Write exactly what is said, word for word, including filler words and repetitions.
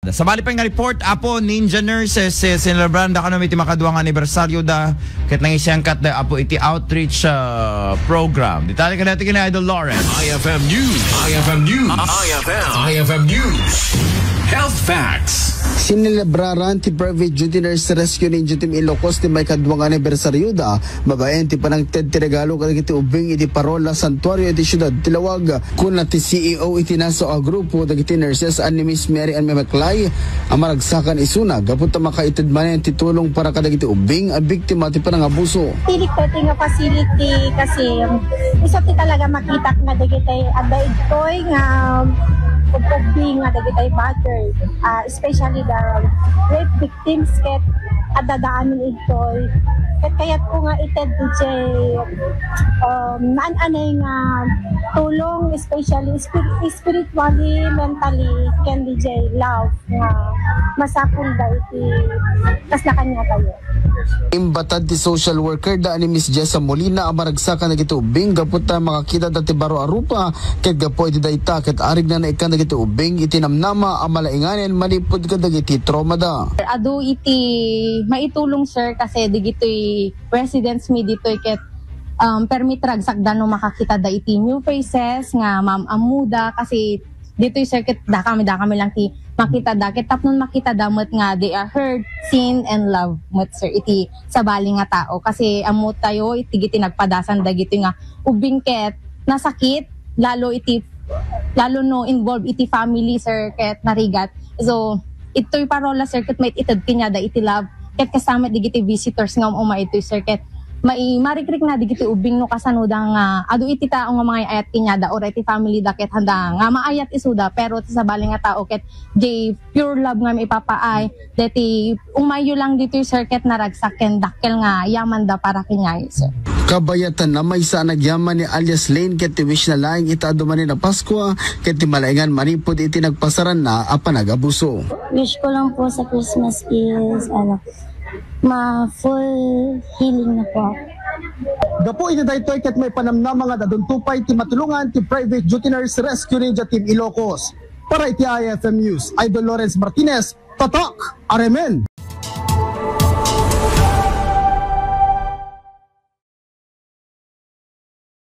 Sabali pay nga report, Apo, Ninja Nurses, eh, sinelebranda kano iti makadua nga anibersaryo da, ket nangisyan ket da, Apo, iti outreach, ah, program. Detalye kadaytoy ken Idol Lawrence. I F M News. I F M News. I F M. I F M News. Health Facts. Sinelebraran ti Private Duty Nurse Rescue Ninja Team Ilocos ti maikadua nga anibersaryo da, babaen ti panangted ti regalo kadagiti ubbing iti Parola Santuario iti siudad ti Laoag. Kuna ti C E O iti nasao a grupo dagiti nurses a ni Miss Mary Ann Mamaklay a maragsakan isuna gapu ta makaited manen ti tulong para kadagiti ubbing a biktima ti panangabuso. Pilik pwede nga facility kasi, um, isu ti talaga makitak nga dagiti adda igtoy nga, um, ubbing nga dagiti battered, ah, especially the rape victims ket adda daamin igtoy. Ket kayatko nga ited D J, um, naan-anay nga tulong, especially spir-, spiritually, mentally, ken D J love nga masapul da iti kasla kaniatayo. Imbatad ti social worker da ni Miss Jessa Molina a maragsakan dagiti ubbing gapu ta makakita da ti baro a rupa ket gapu iti dayta ket arigna naikkan dagiti ubbing iti namnama a malainganen manipud kadagiti trauma da. Adu iti maitulong, sir, kasi digitoy residents mi ditoy ket, um, permi ti ragsakda no makakita da iti new faces nga maam-ammoda kasi ditoy, sir, ket dakami, dakami lang ti makita da ket tapno makita da met nga they are heard, seen, and loved met, sir, iti sabali nga tao kasi ammo tayo iti giti nagpadasan dagitoy nga ubbing ket nasakit lalo iti, lalo no involved iti family, sir, ket narigat. So, itoy Parola, sir, ket maited kaniada iti love. Ket kasama digiti visitors nga um-uma itoy, sir, ket mai-, marikrikna digiti ubbing no kasano da nga adu iti tao nga mangay-ayat kaniada or iti family da ket handa nga maayat isuda, pero ti sabali nga tao ket jay pure love nga maipapaay. Deti umayyo lang ditoy, sir, ket naragsak ken dakkel nga yaman da para kaniayo, sir. Kabayatan a maysa a nagyaman ni alias Lane ket ti wish na laeng ita adu manen a Paskua ket ti malaingan manipud iti nagpasaranna a panagabuso. Wish ko lang po sa Christmas is, ano, ma full healing na po ako. Gapu iti daytoy ket maipanamnama nga dadunto pay ti matulongan ti Private Duty Nurse Rescue Ninja Team Ilocos. Para iti I F M News, Idol Lawrence Martinez, Tatak, Aremen.